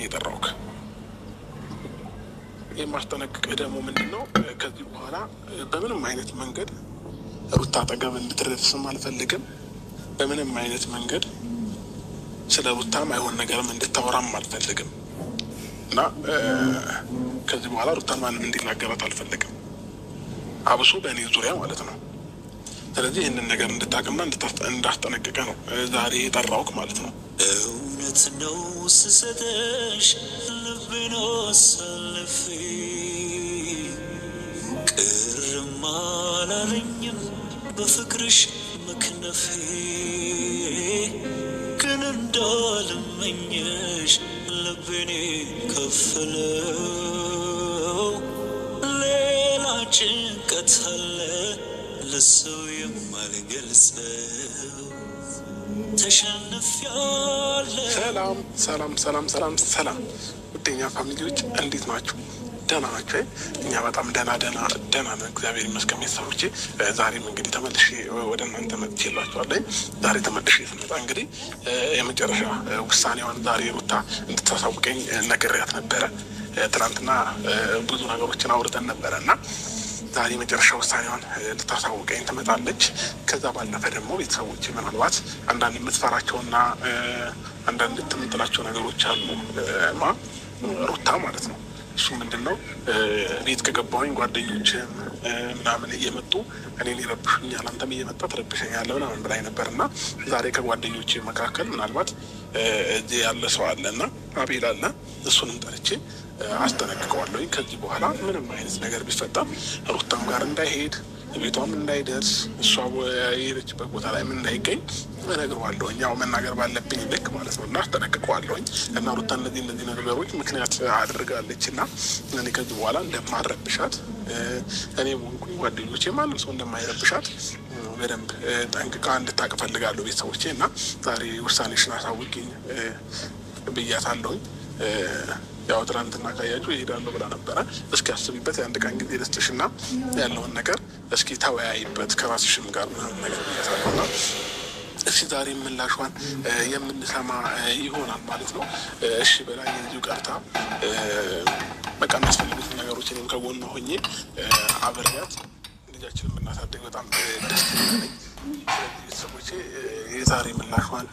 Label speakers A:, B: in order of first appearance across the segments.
A: የጠራሁት። የማስጠነቅቅህ ደግሞ ምንድን ነው፣ ከዚህ በኋላ በምንም አይነት መንገድ ሩታ አጠገብ እንድትደርስም አልፈልግም። በምንም አይነት መንገድ ስለ ሩታም አይሆን ነገርም እንድታወራም አልፈልግም እና ከዚህ በኋላ ሩታ ማንም እንዲናገራት አልፈልግም፣ አብሶ በእኔ ዙሪያ ማለት ነው። ስለዚህ ይህንን ነገር እንድታቅምና እንዳስጠነቅቀ ነው ዛሬ የጠራሁት ማለት ነው።
B: እውነት ነው ስሰጥሽ ልቤን አሳልፌ ቅርም አላለኝም በፍቅርሽ መክነፌ ግን እንዳልመኘሽ ልቤን ከፈለው ሌላ ጭንቀት አለ ለሰው የማልገልጸው ተሸንፊያለሁ።
A: ሰላም ሰላም ሰላም ሰላም ሰላም፣ ውድ የኛ family ዎች እንዴት ናችሁ? ደህና ናቸው? እኛ በጣም ደህና ደህና ደህና ነን፣ እግዚአብሔር ይመስገን። ቤተሰቦቼ ዛሬም እንግዲህ ተመልሼ ወደ እናንተ መጥቼላችኋለሁ። ዛሬ ተመልሼ ስመጣ እንግዲህ የመጨረሻ ውሳኔዋን ዛሬ ሩታ እንድታሳውቀኝ ነግሬያት ነበረ። ትናንትና ብዙ ነገሮችን አውርተን ነበረ እና ዛሬ የመጨረሻ ውሳኔዋን ልታሳውቀኝ ትመጣለች። ከዛ ባለፈ ደግሞ ቤተሰቦች ምናልባት አንዳንድ የምትፈራቸውና አንዳንድ የምትላቸው ነገሮች አሉ ማ ሩታ ማለት ነው። እሱ ምንድን ነው፣ ቤት ከገባሁኝ ጓደኞች ምናምን እየመጡ እኔን ይረብሹኛል፣ አንተም እየመጣ ትረብሸኛለህ ምናምን ብላኝ ነበር እና ዛሬ ከጓደኞች መካከል ምናልባት እዚህ ያለ ሰው አለ እና አቤል አለ፣ እሱንም ጠርቼ አስጠነቅቀዋለሁኝ። ከዚህ በኋላ ምንም አይነት ነገር ቢፈጠር ሩታም ጋር እንዳይሄድ ቤቷም እንዳይደርስ እሷ የሄደችበት ቦታ ላይም እንዳይገኝ እነግረዋለሁኝ። ያው መናገር ባለብኝ ልክ ማለት ነው እና አስጠነቅቀዋለሁኝ። እና ሩታ እነዚህ እነዚህ ነገሮች ምክንያት አድርጋለች እና እኔ ከዚህ በኋላ እንደማረብሻት እኔ ሆንኩኝ ጓደኞቼ ማንም ሰው እንደማይረብሻት በደንብ ጠንቅቃ እንድታውቅ እፈልጋለሁ ቤተሰቦቼ። እና ዛሬ ውሳኔሽን አሳውቂኝ ብያታለሁኝ። ያው ትናንትና ካያችሁ ይሄዳለሁ ብላ ነበረ። እስኪ አስቢበት፣ የአንድ ቀን ጊዜ ልስጥሽና ያለውን ነገር እስኪ ተወያይበት ከራስሽም ጋር ምናምን ነገር ብያታለሁ እና እስኪ ዛሬ ምላሿን የምንሰማ ይሆናል ማለት ነው። እሺ በላኝ እዚሁ ቀርታ በቃ የሚያስፈልጉትን ነገሮች እኔም ከጎኗ ሆኜ አብሬያት ልጃችንን ብናሳድግ በጣም ደስ ይለኛል። ስለዚህ ቤተሰቦቼ የዛሬ ምላሿን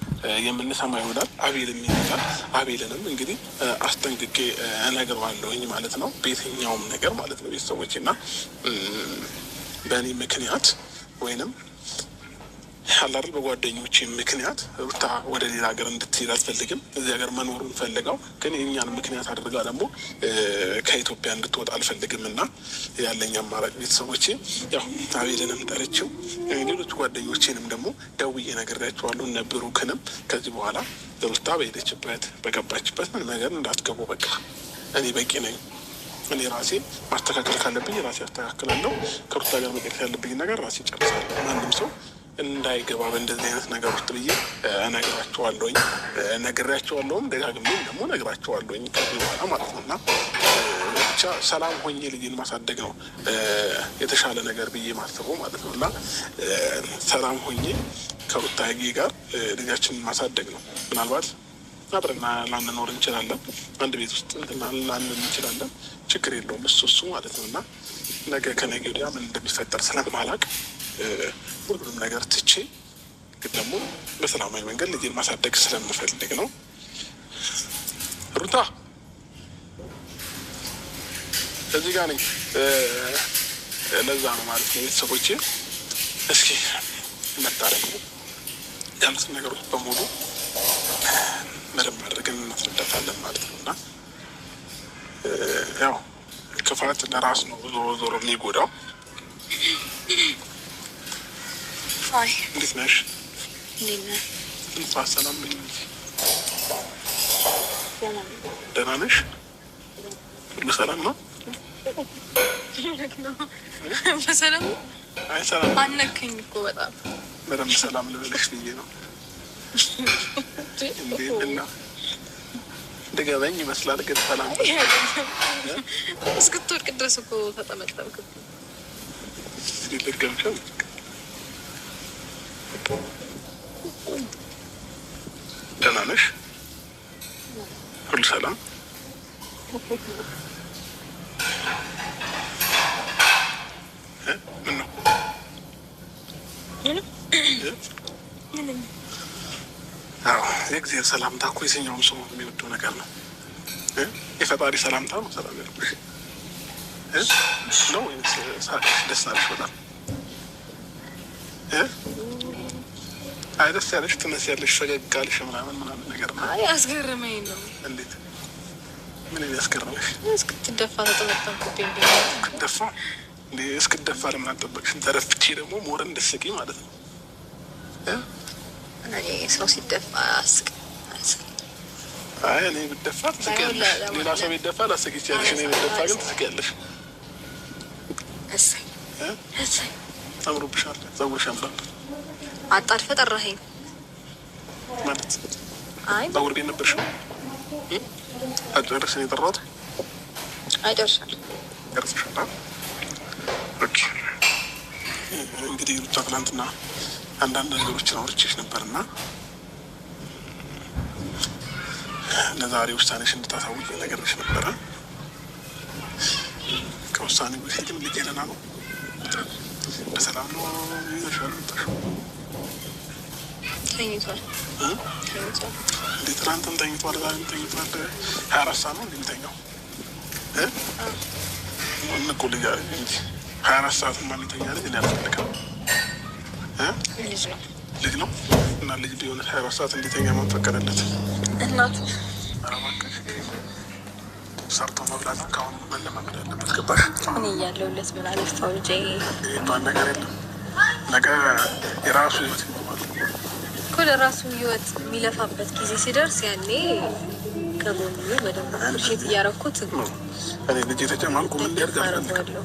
A: የምንሰማ ይሆናል። አቤልም ይመጣል። አቤልንም እንግዲህ አስጠንቅቄ እነግረዋለሁኝ ማለት ነው። በየትኛውም ነገር ማለት ነው ቤተሰቦቼ እና በእኔ ምክንያት ወይንም አላደል በጓደኞቼ ምክንያት ሩታ ወደ ሌላ ሀገር እንድትሄድ አልፈልግም። እዚህ ሀገር መኖሩን ፈልገው ግን የእኛን ምክንያት አድርጋ ደግሞ ከኢትዮጵያ እንድትወጣ አልፈልግም እና ያለኝ አማራጭ ቤተሰቦቼ ያው አቤልንም ጠርቼው ሌሎች ጓደኞቼንም ደግሞ ደውዬ ነግሬያቸዋለሁ። እነ ብሩክንም ከዚህ በኋላ ሩታ በሄደችበት በገባችበት ምንም ነገር እንዳትገቡ፣ በቃ እኔ በቂ ነኝ። እኔ ራሴ ማስተካከል ካለብኝ ራሴ አስተካክላለሁ። ከሩታ ጋር መጨረስ ያለብኝ ነገር ራሴ ጨርሳለሁ። ማንም ሰው እንዳይገባ በእንደዚህ አይነት ነገር ውስጥ ብዬ እነግራቸዋለሁኝ፣ ነግሬያቸዋለሁም ደጋግሜም ደግሞ እነግራቸዋለሁኝ ከዚህ በኋላ ማለት ነው። እና ብቻ ሰላም ሆኜ ልጅን ማሳደግ ነው የተሻለ ነገር ብዬ ማስበው ማለት ነው። እና ሰላም ሆኜ ከሩታዬ ጋር ልጃችንን ማሳደግ ነው። ምናልባት አብረን ላንኖር እንችላለን፣ አንድ ቤት ውስጥ ላንን እንችላለን። ችግር የለውም እሱ እሱ ማለት ነው። እና ነገ ከነገ ወዲያ ምን እንደሚፈጠር ስለማላቅ ሁሉንም ነገር ትቼ ግን ደግሞ በሰላማዊ መንገድ ልጄን ማሳደግ ስለምፈልግ ነው። ሩታ እዚህ ጋር ነኝ። ለዛ ነው ማለት ነው ቤተሰቦቼ። እስኪ መጣ ደግሞ ያሉትን ነገሮች በሙሉ በደንብ አድርገን እናስረዳታለን ማለት ነው። እና ያው ክፋት ለራስ ነው ዞሮ ዞሮ የሚጎዳው። እንዴት ነሽ? ሰላም ደህና ነሽ? ሁሉ ሰላም ነው?
C: በሰላም
A: አይ ሰላም
C: አነከኝ እኮ በጣም
A: በደንብ ሰላም ልበልሽ ብዬ ነው። እንዴት እና ድገበኝ ይመስላል ግን ሰላም
C: እስክትወድቅ ድረስ እኮ ተጠመጠምክ።
A: ልድገምሻል። ደህና ነሽ? ሁሉ ሰላም? ምን ነው?
C: ምንም።
A: አዎ የእግዚአብሔር ሰላምታ እኮ የትኛውም ሰው የሚወደው ነገር ነው። የፈጣሪ ሰላምታ ነው። ሰላም ያልኩሽ ነው ወይንስ ሳቅሽ ደስ አለሽ በጣም? አይ ደስ ያለሽ ትመስያለሽ፣ ፈገግ አልሽ ምናምን ምናምን ነገር ነው።
C: አይ አስገረመኝ ነው።
A: እንዴት? ምን ያስገረመሽ?
C: እስክትደፋ ተጠመጠምኩብኝ።
A: እስክትደፋ እንዴ? እስክትደፋ ለምን አልጠበቅሽም? ተደፍቼ ደግሞ more እንድትስቂ ማለት ነው።
C: እኔ ሰው ሲደፋ አስቅ አስቅ።
A: አይ እኔ ብደፋ ትስቂያለሽ። ሌላ ሰው ቢደፋ ላስቅ ይችያለሽ። እኔ ብደፋ ግን ትስቂያለሽ።
C: እሰይ እሰይ።
A: አምሮብሻል። ፀጉርሽ ያምራል።
C: አጣድፈህ ጠራኸኝ
A: ማለት?
C: አይ
A: ፀጉር ቤት ነበርሽ? አጨርሽ ነው የጠራሁት።
C: አይ ጨርሻለሁ።
A: ጨርሰሻል? Okay። እንግዲህ ሩታ ትናንትና አንዳንድ ነገሮችን አውርቼሽ ነበርና ለዛሬ ውሳኔሽ እንድታሳውቂ ነገርሽ ነበረ። ከውሳኔ በፊት ግን ልጄ ደህና ነው? በሰላም ነው ይዘሻል የመጣሽው?
C: ተኝቷል። ተኝቷል።
A: እንዴ ትናንትም ተኝቷል፣ ዛሬም ተኝቷል። 24 ሰዓት ነው እንዴ የሚተኛው? እንኮ ልጅ እንጂ 24 ሰዓትማ የሚተኛ ልጅ እኔ አልፈልግም።
C: ልጅ ነው።
A: ልጅ ነው እና ልጅ ቢሆን 24 ሰዓት እንዲተኛ ማን ፈቀደለት?
C: እናቱ።
A: ኧረ እባክሽ፣ ሰርቶ መብላት ከአሁኑ መለማመድ አለበት። ገባሽ?
C: እኔ እያለሁለት ምን አለፋው ልጄ።
A: የሚባል ነገር የለም። ነገ የራሱ ህይወት ይኖራል።
C: እኮ ለራሱ ህይወት የሚለፋበት ጊዜ ሲደርስ ያኔ ከጎኑ በደንብ appreciate እያደረኩት
A: እኔ ልጅ ተጨማልቆ ምን እንዲያድግ አልፈልግም።
C: አደርገዋለሁ።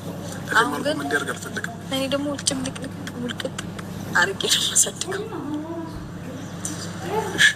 C: አሁን
A: ተጨማልቆ
C: ግን
A: ምን እንዲያድግ አልፈልግም።
C: እኔ ደግሞ ጭምልቅልቅ ሙልቅጥ አድርጌ ነው የማሳድገው።
A: እሺ።